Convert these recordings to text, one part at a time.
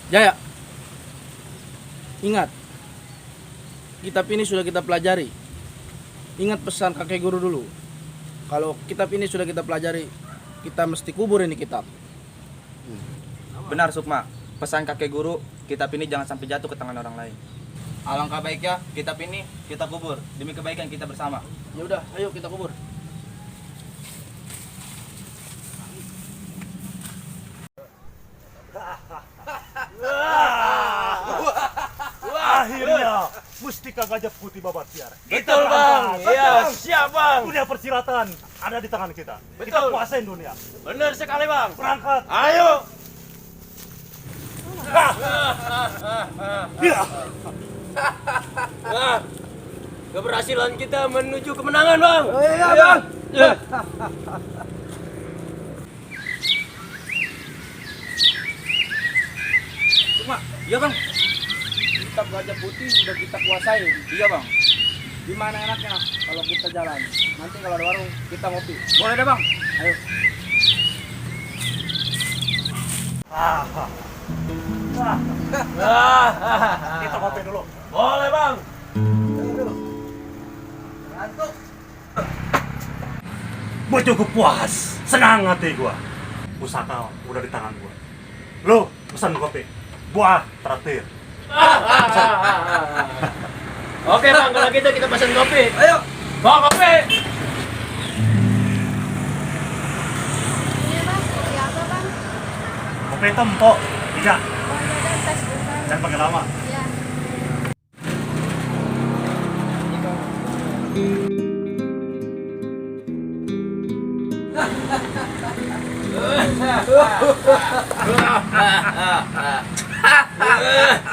Jaya, ingat, kitab ini sudah kita pelajari. Ingat pesan kakek guru dulu. Kalau kitab ini sudah kita pelajari, kita mesti kubur ini kitab. Benar Sukma, pesan kakek guru, kitab ini jangan sampai jatuh ke tangan orang lain. Alangkah baiknya kitab ini kita kubur demi kebaikan kita bersama. Ya udah, ayo kita kubur. Akhirnya Mustika Gajah Putih Babatiar. Betul bang, iya siap bang. Dunia persilatan ada di tangan kita. Kita Betul. kuasain dunia. Bener sekali bang. Berangkat. Ayo. Ya. Nah, keberhasilan kita menuju kemenangan bang. Iya bang. Sukma, iya bang. Kitab Gajah Putih sudah kita kuasai. Iya bang. Di mana enaknya kalau kita jalan? Nanti kalau ada warung kita ngopi. Boleh deh bang. Ayo. Kita ngopi dulu. Boleh bang. Ngantuk. Gua cukup puas, senang hati gua. Pusaka udah di tangan gua. Lu pesan kopi. Buah traktir. Oke bang, kalau gitu kita pesan kopi. Ayo. Bawa kopi. Iya bang, kopi apa bang? Kopi hitam, Pok. 3. Oh iya ada tes bentar. Jangan pakai lama. Iya.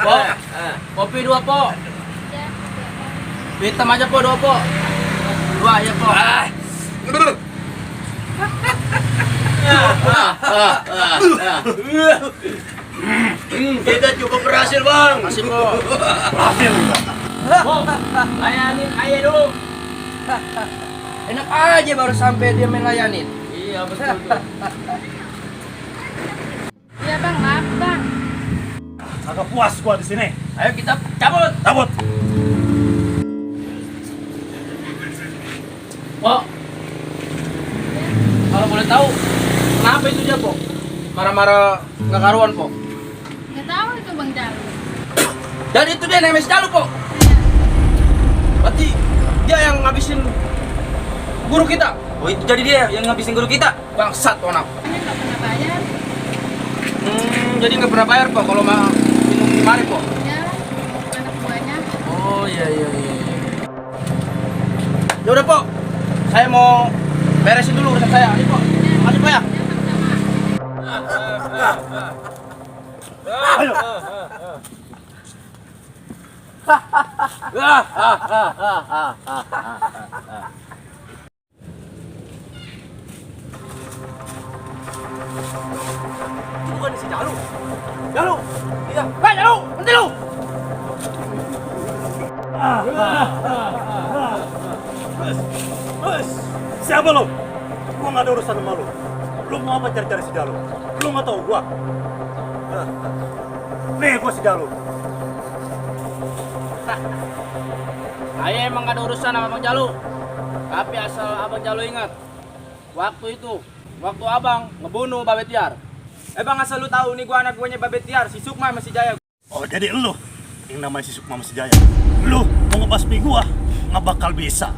Po, kopi 2 po. Iya, kopi apa? Hitam aja po 2 po. 2 ya po. Kita cukup berhasil bang. Masih po. Berhasil gua. Layanin aja dulu. Enak aja baru sampai dia main layanin. Iya betul. Tuh. Iya bang, maaf bang. Agak puas gua di sini. Ayo kita cabut. Cabut. Po, kalau boleh tahu, kenapa itu dia po? Marah-marah nggak karuan po. Nggak tahu itu bang Jalu. Dan itu dia namanya si Jalu po. Iya. Berarti dia yang ngabisin guru kita. Oh itu jadi dia yang ngabisin guru kita. Bangsat tuh anak. Ini nggak pernah bayar. Jadi nggak pernah bayar po kalau mau minum kemarin po. Ya, anak buahnya. Oh iya. Ya udah po, saya mau beresin dulu urusan saya. Ini po, masuk po ya. Ya sama-sama. Ayo. Bukan si Jalu. Jalu. Iya. Jalu, berhenti lu. Siapa lo? Gua nggak ada urusan sama lo. Lu mau apa cari-cari si Jalu? Lu nggak tahu gua. Nih gua si Jalu. Saya emang gak ada urusan sama Bang Jalu. Tapi asal Abang Jalu ingat, waktu itu, waktu Abang ngebunuh Babet Tiar. Bang asal lu tahu nih gua anak guanya Babet Tiar, si Sukma sama si Jaya. Oh jadi lu yang namanya si Sukma Mas Jaya. Lu mau ngebasmi gua nggak bakal bisa.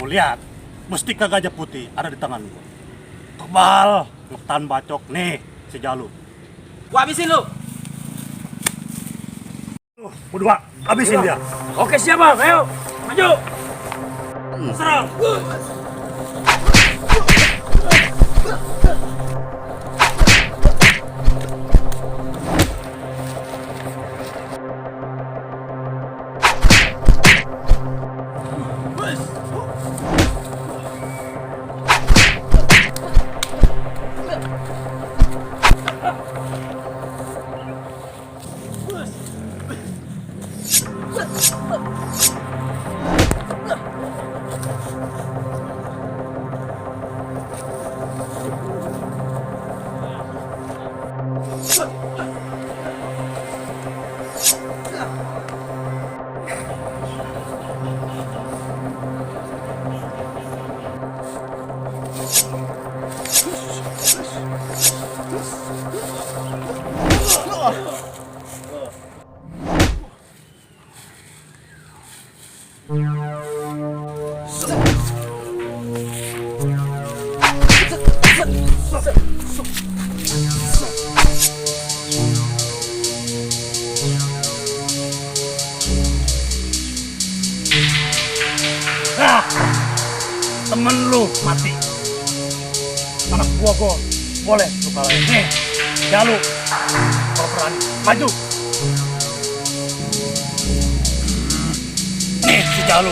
Tuh lihat, Mustika Gajah Putih ada di tangan gua. Tebal, ngetan bacok nih si Jalu. Gua habisin lu. Berdua, habisin dia. Oke siap bang, ayo maju. Serang. Ah, temen lu mati. Anak gua boleh lu kalahin. Nih, Jalu, kalau berani, maju. Nih si Jalu,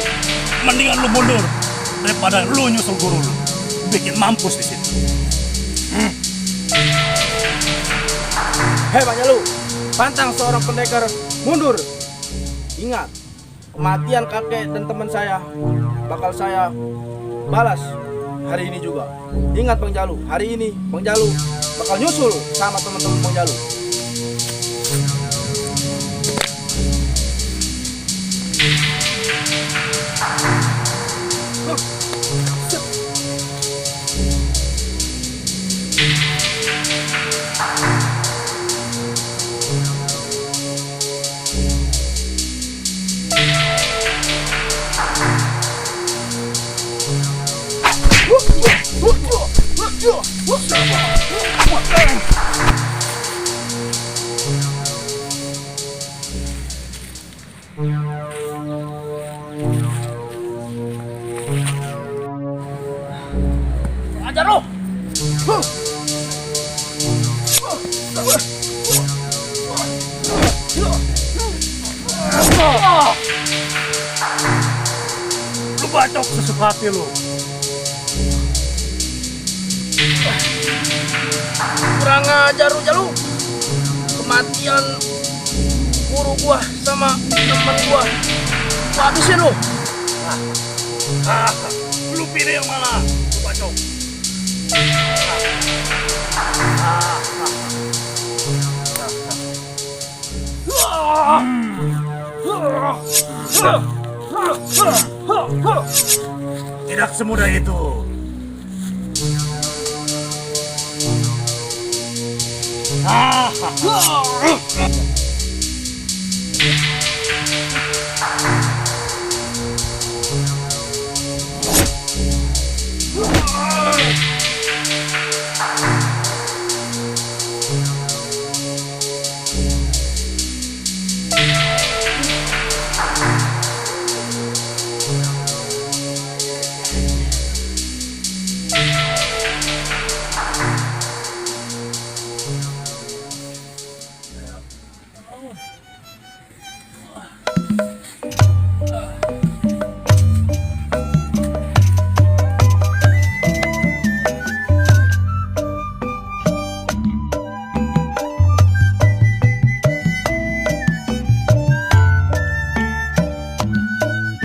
mendingan lu mundur daripada lu nyusul guru lu, bikin mampus di situ. Hei Pak Jalu, pantang seorang pendekar mundur. Ingat, kematian kakek dan teman saya bakal saya balas hari ini juga. Ingat Bang Jalu, hari ini Bang Jalu bakal nyusul sama teman-teman Bang Jalu. Ajar lu! Lu bacok sesuka hati lu. Kurang ajar lu Jalu. Kematian guru gua sama teman gua habisin lu. Lu pilih yang mana? Lu bacok. Tidak semudah itu. Ah,